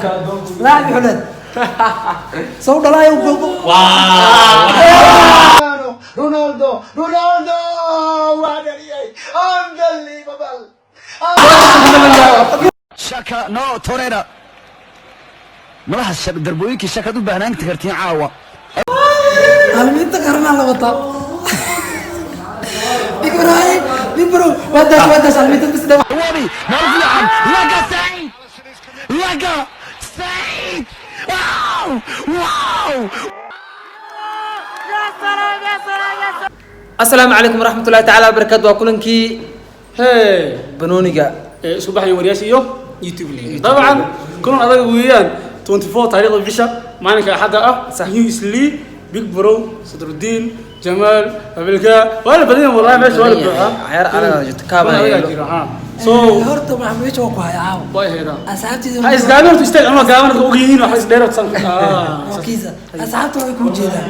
Laacib xuleed soo dhalaayo. Ronaldo, Ronaldo waa dhaliyay! Unbelievable! Shaka no Torreira malaha darbooyinkii shakaad u baahnaan kartiin caawa. Aalamiinta qaranaa la wataa. Big bro, hey, big bro, waa daas, waa daas, aalamiinta bis dhawa. Wadi meel fiican, laga said, laga said, wow, wow! Asalaamu calaykum waraxmatullahi tacaala wabarakaatu. Waa kulankii hee banooniga ee isku baxaya wariyaasha iyo YouTube league. Dabcan kulan adag weeyaan, 24 taariikhda bisha, maalinka axadda ah. New Isli, Big Bro, Sadruddin, Jamaal, Abilka, waa la badan yahay wallahi, meesha waa la buuxaa. Ciyaar adag aa jirto, kaabana Kulan adag aa yeelo. jiro, ha. So Horta waxaa meesha waa ku haya caawa way haydaa. Asxaabteyda. Ha isgaabi horta, istaag ama gaaban dadka og yihiin wax isdheer san. Kiisa asxaabta way kuu jeedaan.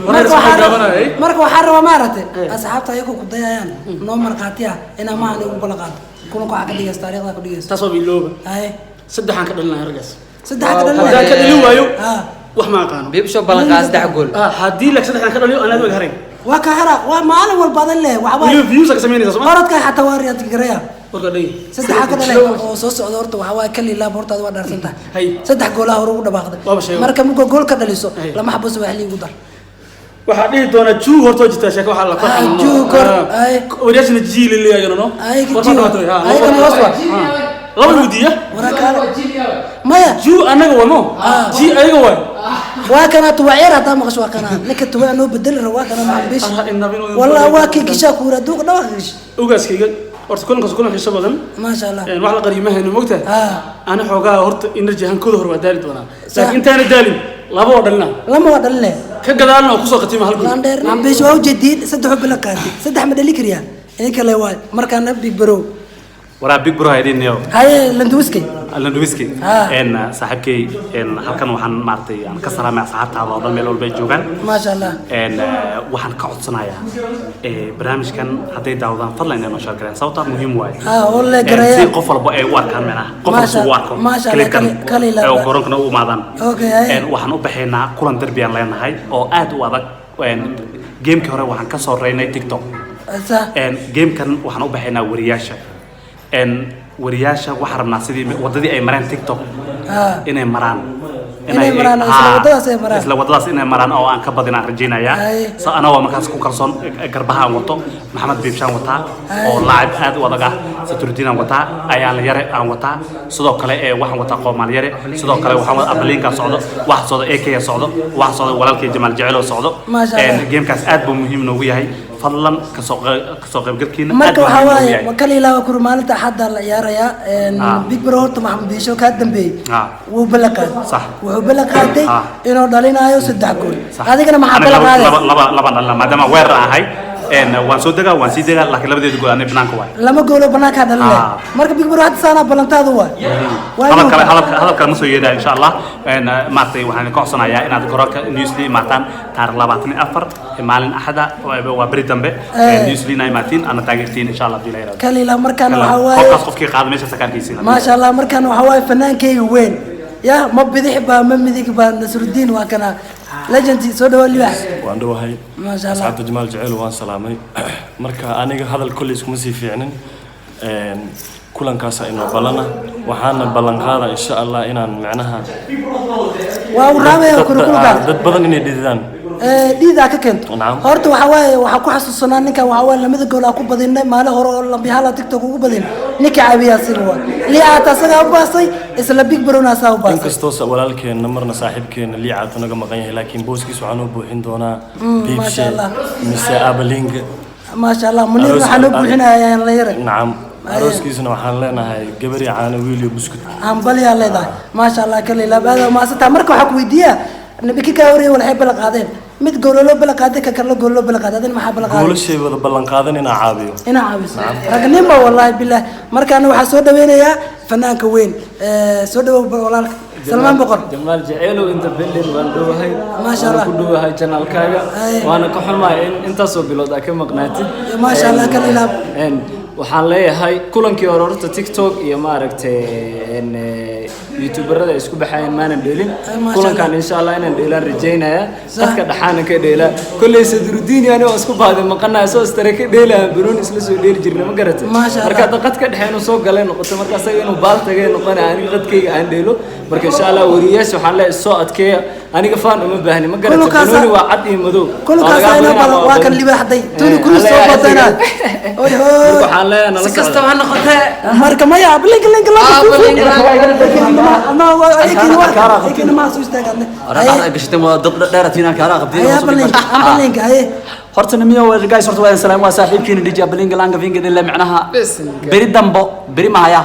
Warar Marka isku waxaa gaabanaya, eh? Marka waxaa rabaa, maaragtay, asxaabta ayagoo ku dayayaan noo markhaati ah inaa maahan igu ballan qaado kulanka. Waxaa ka dhigaysa taariikhda ku dhigaysa. Taas waa bilowba. Haye. Saddexaan ka dhalinahay raggaas. Saddex ka dhalin. Haddaan ka dhalin waayo, Ah. wax ma aqaano. Bibsho ballan qaad 3 gool. Ah, haddii lak saddexaan ka dhaliyo anaad wag haray. Waa ka hara, waa maalin walba adan leh waxbaa. Weliba views ka samaynaysa soo ma? Orodka xataa waa riyaad garaya. Warka dhay. Saddexa ka dhalay oo soo socda. Horta waxaa waaye kali laab, horta waa dhaarsan tahay. Hay. Saddex goolaha hore ugu dhawaaqday. Waaba sheegay. Marka marka gool ka dhaliso, Hay. lama xabo subaxli ugu dar. Waxaa dhihi doonaa juu, horta waa jirtaa sheeko waxaa la kor. Ah, juu kor, ay. Wariyaashana ji la leeyahay no. Ay, juu. Ayagana hoos waa. Laba weydiiya. Waraa kaale maya. Juu annaga waa mo. Ah. Ji ayaga waay. Waa kana tuwacyar haddaa maqasho, waa kana ninka tuwac noo bedeli rabo, waa kana maxbish. Arha, inna Wallah waa kii gishaa kuura duuq dhawaaq gish. Ogaaskayga horta kulankaas kulan xiiso badan. Maasha Allah. Wax la qariyo ma hayno, mogtahay? Ah. Ani xoogaa horta energy ahaan kooda hore waa daali doonaa, Sax. laakiin intaana daalin laba oo dhalina. Lama waa dhaline. Ka gadaalna oo kusoo qatima hal gool. Landheer maxbish waa ujeediin, saddex bilo qaatay, saddex ma dhali kariyaa idinka le waay. Markaana big bro. Waraa big bro haydin yo. Haye, Landuwiskay. Landuwiski. Ah. Saaxiibkay, halkan waxaan maaragtay aan ka salaamay asxaabtaada oo dhan meel walba ay joogaan. Maasha Allah. Waxaan ka codsanayaa barnaamijkan hadday daawadaan fadlan inay noo share gareeyaan, sababtaa muhiim waaye. Ah, oo la gareeyaan. Si qof walba ay u arkaan, micnaha qof walba si u arko Maasha Allah, clipkan kali oo garoonkana u imaadaan. Okay, haye. Waxaan u baxaynaa kulan derbi aan leenahay oo aad u adag. Gamekii hore waxaan ka soo reynay TikTok. Sax. Gamekan waxaan u baxaynaa wariyaasha. Wariyaasha waxaan rabnaa sidii wadadii ay mareen TikTok inay maraan. Inay maraan, oo isla Haa, waddadaas ay maraan. Isla waddadaas inay maraan oo aan ka badin aan rajaynayaa. Ay. So anagoo markaas ku kalsoon garbaha aan wato Maxamed Biibshaan wataa Ay. oo laacib aad u adag ah, Saturdin aan wataa, Ayaan Yare aan wataa, sidoo kale ee waxaan wataa Qoomaal Yare, sidoo kale waxaan wataa Abaliinka socdo, waxa socdo AK socdo, waxa socdo walaalkay Jamaal Jecel oo socdo. Maasha Allah. Gamekaas aad buu muhiim noogu yahay, fadlan kasoo kasoo qaybgalkiina aad Marka buu waxaa muhiim noogu waaye yahay. Kali ilaa kuri maalinta axadda la ciyaarayaa. Ah. Big bro, horta Maxamed Biisho kaa dambeeyey Ah. wuu ballan qaaday. Sax. Wuxuu ballan qaaday Ah. inuu dhalinayo 3 gool. Sax. Adigana maxaa Aniga ballan qaaday? Laba laba dhalina, maadaama weerar ahay, waan soo degaa, waan sii degaa, laakiin labadeeda gool anay banaanka waay. Lama goolo banaankaa dhalinaya. Ah. Marka big bro, hadda saanaa ballantaadu waay. Waa hadal inuu- kale, hadal kale ma soo yeedhaa insha Allah. Maaragtay waxaan ka codsanayaa inaad garoonka Newsly imaataan taariikh 24 ee maalin axada, waa beri dambe. Eh. Newsly ina imaatiin ana taageertiin insha Allah hadii la yiraahdo. Kali ilaa markaana waxaa waaye Qofkaas qofkii qaada meesha sakaarkiisiin. Maasha Allah. Markaan waxaa waaye fanaankeyga weyn ya, ma bidix baa ma midig baa, Nasrudiin waa kana legend. Soo dhawaa libax. Waan dhowahay. Maasha Allah. Asxaabta Jamaal Jaceyl waan salaamay. Marka aniga hadal kolley iskuma sii fiicnin. Kulankaasa inoo ballana, waxaana ballan qaada insha Allah inaan macnaha Waa uu raamaya kuri kulkaas. Dad badan inay dhididaan. Dhiidaa ka keento. Nacam. Horta waxaa waaye waxaa ku xasuusanaa ninkan, waxaa waaye lamada gool aa ku badinay maalin hore oo lambihala TikTok ugu badin, ninka caawiyaa asiga waa liicaata, asagaa u baasay, isla big brona asaa u baasay. Inkastoo walaalkeenna marna saaxiibkeenna liicaatu naga maqan yahay, laakiin booskiis waxaa noo buuxin doonaa Maasha Biibshe Allah. mise Abalinga. Maasha Allah, Muniir waxaa noo buuxinayaa la yare. Nacam, arooskiisana waxaan leenahay gabar iyo caano, wiil iyo buskud. Hambaliyaa leedahay, maasha Allah. Kale laab aad maasantaa. Marka waxaa ku weydiiyaa nabiki kaa horreeyay waxay ballan qaadeen, mid goololo ballan qaaday, ka kalena goololo ballan qaaday, adina maxaa ballan qaaday? Goolashay wada ballan qaadan inaa caabiyo. Inaa caawiso ragnimo, wallahi bilah. Markaana waxaa soo dhaweynayaa fanaanka weyn. Soo dhawow walaalka Salmaan Boqor. Jamaal Jaceylow inta building, waan dhowahay. Maasha Waana Allah. ku dhowahay channelkaaga. Ay. Waana ka xumahay in intaasoo bilood aa ka maqnaatid. Maasha Allah, kala ilaab. Waxaan leeyahay kulankii hore horta TikTok iyo maaragtay youtuberada isku baxayeen maanan dheelin. Maasha Kulankan Allah. insha Allah inaan dheelaan rajaynaya. Dadka dhaxaana ka dheelaa. Kolley Sadruddin yani waa isku baahday maqanaa soo istare ka dheelaa baroon isla soo dheeli jirnay ma garatay. Maasha Allah. Marka hadda qadka dhexe inuu soo galay noqoto marka asaga inuu baal tagay noqonaya aniga qadkayga aan dheelo. Marka insha Allah wariyaasha waxaan leeyahay soo adkeeya aniga faan uma baahni ma garatay. Kulankaas- Banooni waa cad iyo madow. Kulankaas Waa lagaa inoo badinaa, badan waa kan badin. libaaxday Toni Kroos soo Alla yaa bataynaad. xifdiga. Oy hooy. Marka waxaan leeyahay nala Si kastaba ha noqotee. Marka maya blink link la Blink, ama waa aykin waa aykin ma soo istaagna. Ay gashateen waa dad dheeratiin aan kaara qabtiin. Ayaa blink blink ay. Horta nimiyo guys horta waa salaam waa saaxiibkiina DJ Ablinga langa vinga ila macnaha beri dambo beri mahaya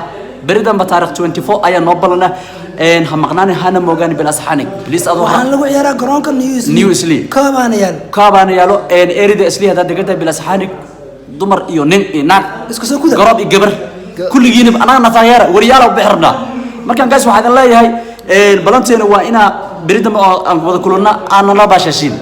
beri dambo taariikh 24 ayaa noo balana een ha maqnaan hana moogaan bil asxaani please adoo Waxaan lagu ciyaaraa garoonka New Isli. New Isli. Koobaan yaal. Kaabaan yaalo een erida Isli hada deganta bil asxaani dumar iyo nin iyo naag Isku soo kuda. garoob iyo gabar kulligiin anaga nataageera wariyaal u bixirna markaan guys waxaan idin leeyahay een balanteena waa inaa beri dambe oo aan wada kulanna aan nala baashashin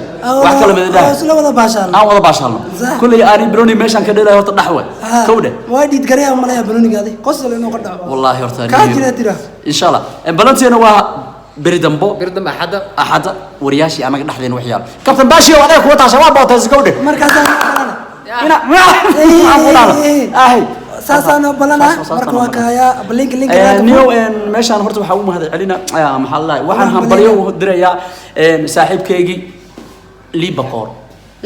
wax kale ma Oo isla wada baashaan. aan wada baashaalno Sax. kulley aan broni meeshan ka dheelayo horta dhaxwe kowdhe Waa dhiid gareeya malaya banoonigaadi. Qosol inuu ka dhaco. wallahi horta Kaa jira tira. insha Allah balanteena waa beri dambo Bir dambe Axadda. Axadda wariyaashii anaga dhexdeena wax yaal kabtan baashi oo anaga kuwa taasha waa bootaysa kowdhe Markaas aan balana. ina maxaan ku dhahdaa ahay Saasaan oo balana marka waa kaaya blink link niyow meeshaan horta waxaa u mahad celina maxaa la waxaan hambalyo u dirayaa saaxiibkaygii Liiba Qoor.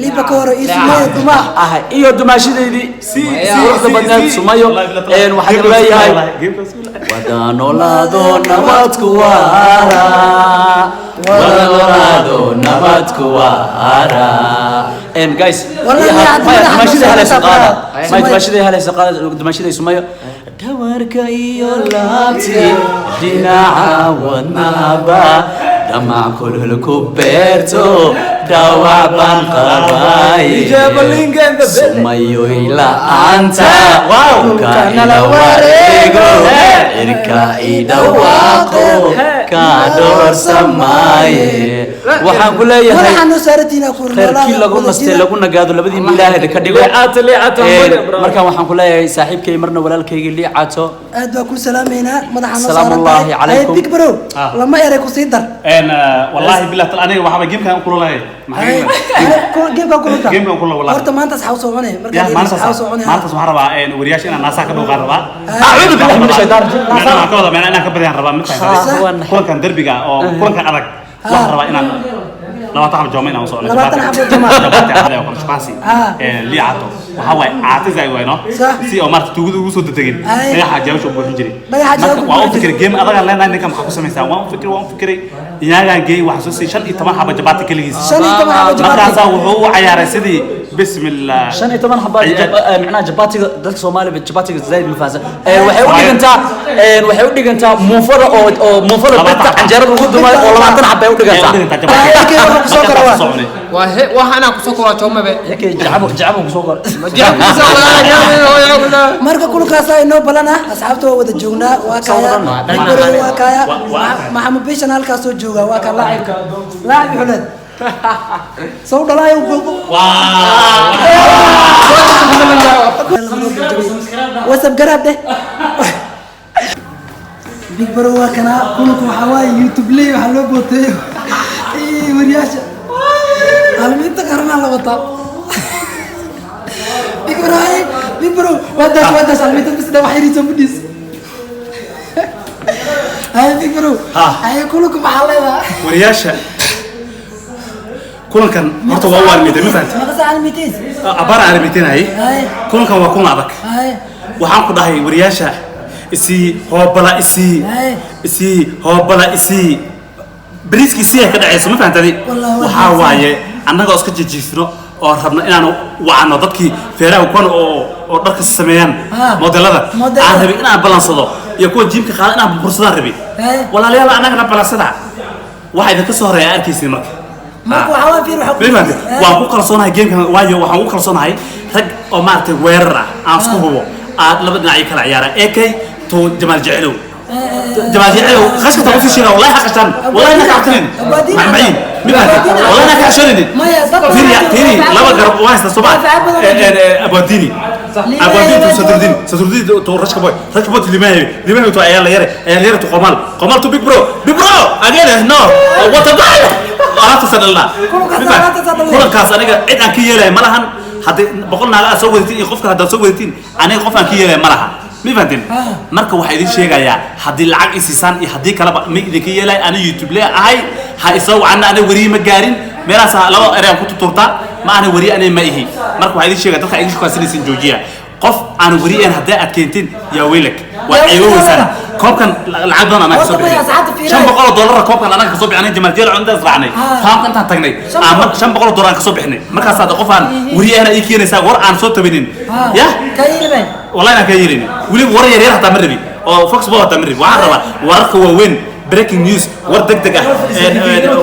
Liiba Koor iyo Sumayo Duma. Ah iyo dumaashadeydii quruxda badneed Sumayo waxaan leeyahay wada noolaado nabad ku waara wada noolaado nabad ku waara guys Wallahi maya madaxa dumaashadii halayso qaada Sumayo. maya dumaashadii halayso qaada dumaashadii Sumayo dhawarka iyo laabtii dhinaca wadnahaba dhamac kulul ku beerto dhawac baan qabaay Sumayo ila'aanta dhulka ila wareego cirka i dhawaaqo kaa dhoorsamaaye waxaan ku leeyahay Madaxa noo saaratiina ku khayrkii lagu nastay lagu nagaado labadii ilaahay ka dhigo. Liicato, liicato, Markaan waxaan ku leeyahay saaxiibkay marna walaalkayga liicato Aad baa ku salaameynaa madaxa noo Salaamu saaran. Allaahi calaykum. Big bro lama eray ku sii dar. een wallahi billah tal aniga waxa game-kan ku leeyahay maxay Game-ka kulunta. Game-ka kulunta, wallahi. Horta maanta saxaw soo cunay. Marka ya maanta saxaw soo cunay. maanta waxaan rabaa een wariyaasha inaan naasaha ka dhooqaan rabaa. Acuudu billahi min shaytaan rajiim. Macnaha waxaan ka wadaa macnaha inaan ka badiyaan rabaa mid tahay kulankan derbiga oo kulankan adag waxaan rabaa inaan 20 xabo jooma inaan u socono. 20 xabo jooma. Jabaati caadi oo kale shukaansi. Ah. Liicato waxaa waaye caati zaay waay no Sax. si oo maarata tuugada ugu soo dedegin Ay. dhagaxa jaawasha u buuxin jiray. Dhagaxa Marka jaawasha u waan u buuxin fikiray game adagaan leenahay ninka maxaa ku samaysaa waan u fikiray waan u fikiray iyaagaan geey waxaan soo siiyey 15 xabo jabaati keligiis. 15 xabo jabaati. Markaasaa wuxuu u cayaaray sidii bismillah 15 xabo macnaha jabaatiga dadka Soomaaliga jabaatiga zaid ma fahansan waxay u dhigantaa waxay u dhigantaa muufada oo oo muufada 20 birta xabo. canjeerada lagu dumayo oo 20 xabo ay u dhigantaa. Ay u dhigantaa jabaati. Ayakay waxa ku soo kora waa. Waa he waxa anaa ku soo koraa joomabe. Yakay jacabo jacabo ku soo qor. Ma jacabo ku soo koraa jacabo. Marka kulankaas inoo balana asxaabta waa wada joognaa waa kaaya Big bro waa kaaya Maxamed Bishan halkaas soo jooga waa ka laacibka laacib xuleed soo dhalaayo WhatsApp garaab dheh Big bro waa kana kulanku waxaa waaye YouTube ley waxaa loo booteeyo wariyaasha aalamiinta qaranaa la wataa Big bro ay Big bro waa daas aalamiinta bis wax yariisa mudhiis hay Big bro hay kulanku maxaa leedahay wariyaasha kulankan horta waa u aalmiitay ma fahanti Maqa aalamiintiis abaar aalmiitinahay hay kulankan waa kulan adag hay waxaan ku dhahay wariyaasha isii hoobala isii Hay. isii hoobala isii bariiskii si ay ka dhacayso ma fahantadi Wallahi waa waxaa waaye annagoo iska jijiifno oo rabno inaanu wacno dadkii feeraha kuwan oo oo dharka sameeyaan Ah. modelada Modelada. aan rabin inaan balansado iyo kuwa jiimka qaada inaan bursadaan rabin Hay. walaalayaal annagana balansada waxaa idinka soo horeeya arkaysin marka Marka waxaa waa fiir waxaa ku Ma fahamtay? Waan ku kalsoonahay gamekan waayo waxaan ku kalsoonahay rag oo maaragtay weerar ah aan isku hubo aad laba dhinac ay kala ciyaaraan AK to Jamaal Jecelow Jamaal Jecelow khashka taa usii sheega wallahi xaqashan wallahi na kacabtanin macmaciin mid wallahi na kacabtanin Maya, dad tiri badan tiri oo laba garab waa haysta Soomaa daafaca badan oo Abwadini Abwandini to Sadruddin, Sadruddin to Rashka Boy, Rashka Boy to Limahi, Limahi to Ayala Yare, Ayala Yare to Qomal, Qomal to Big Bro, Big Bro again, no, what a guy, alaabta sanalla. Kulankaas aniga cid aan ka yeelaya ma lahan. Haddii 100 naaga aad soo wadatiin iyo qofka haddaad soo wadatiin, aniga qof aan ka yeelaya ma laha, ma fahanteen? Marka waxaa idin sheegayaa, haddii lacag isiisaan iyo haddii kaleba, ma idinka yeelaya. Ani YouTube le ahay, ha isoo wacana. Aniga weriye ma gaarin, meelahaas laba ereyaan ku tuturtaa, ma ana weriye, aniga ma ihi. Marka waxaa idin sheegaya, dadka idin shukaansanaysin joojiya. Qof aan weriye ahayn haddii aad keentiin, yaa weylak, waa ceeboweysaan. Koobkan lacag badan anaa kasoo bixinay, $500 koobkan anaga kasoo bixinay. Jamaal Jeel intaas raacnay, faamka intaan tagnay, $500 aan kasoo bixinay. Markaasaad qof aan weriye ahna ii keenaysaa, war aan soo tabinin ya. Wallahi inaan kaa yeelin. Weliba war yar yar hataa ma rabi, oo Fox Bo hataa ma rabi. Waxaan rabaa wararka waaweyn, breaking news, war degdeg ah,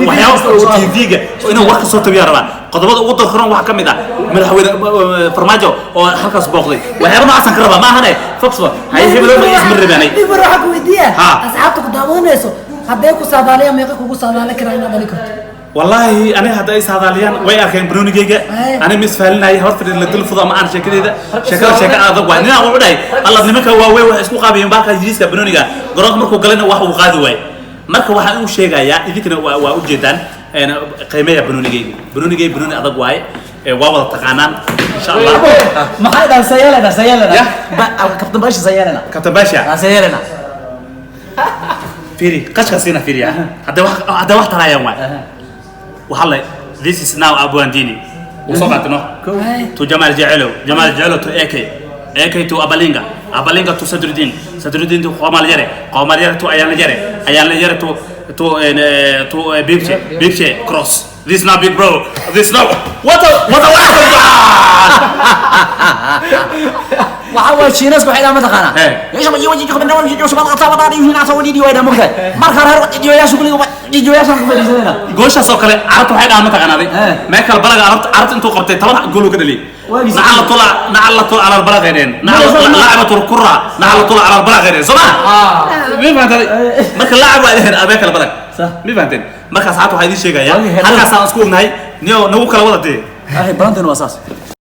waxyaabo TV-ga inuu war ka soo tabiyaa rabaa. Qodobada ugu darkaroon waxaa ka mid ah madaxweyne Farmaajo oo halkaas booqday. Waxyaabo noocaasaan ka rabaa, ma ahane Fox Bo haye hebelo magaciis ma rabaanay. Big Bro, waxaa ku weydiiya, asxaabta ku daawanayso hadday ku saadaaliyaan, meeqa kugu saadaalin karaa inaad dhali karto? Wallaahi aniga hadda ay saadaaliyaan, way arkeen banoonigayga. Ani mis faalinayay horta la dul fudo ama aan sheekadeyda sheekada sheeka adag waay. Ninaan wuxuu dhahay, alla nimanka waaweyn waxay isku qaabayeen baalka yiriiska banooniga. Garoonka markuu galayna wax uu qaadi waayey. Marka waxaan u sheegayaa, idinkana waa ujeedaan, qiimeeya banoonigayga. Banoonigayga banooni adag waaye, waa wada taqaanaan, insha Allah. Maxay dhahan? Sayeelena, sayeelena, kabtan Baasha, sayeelena. Kabtan Baasha. Sayeelena. Fiiri qashka siina, fiiriya hadday wax tarayaan waay. Waxaa la, this is now Abwandini uu soo qaatay, no, to Jamal Jecelow, Jamal Jecelow to AK, AK to Abalinga, Abalinga to Sadruddin, Sadruddin to Qomal Yare, Qomal Yare to Ayaan Yare, Ayaan Yare to Bibche, Bibche cross. This now Big Bro, this now, what a Waxa waa Shiinaska waxay dhahaan, mataqaanaa, marka reer jijiyoyaashu kuliga jijiyoyaashaan ku fadhiisanayna. Gooshaas oo kale carabta waxay dhahaan, mataqaanaaday, Michael Balaga carabta intuu qabtay 10 gool uu ka dhaliyay. Nacala nacala cala albalaqeen, laacibatu kura, nacala cala albalaqeen, soo ma ma fahantaday? Marka laacib waa dhaheen Michael Balag, ma fahanteen? Marka asxaabta waxaa idiin sheegayaa, halkaasaan isku ognahay, niyo nagu kala wada dee. Balanteena waa saas.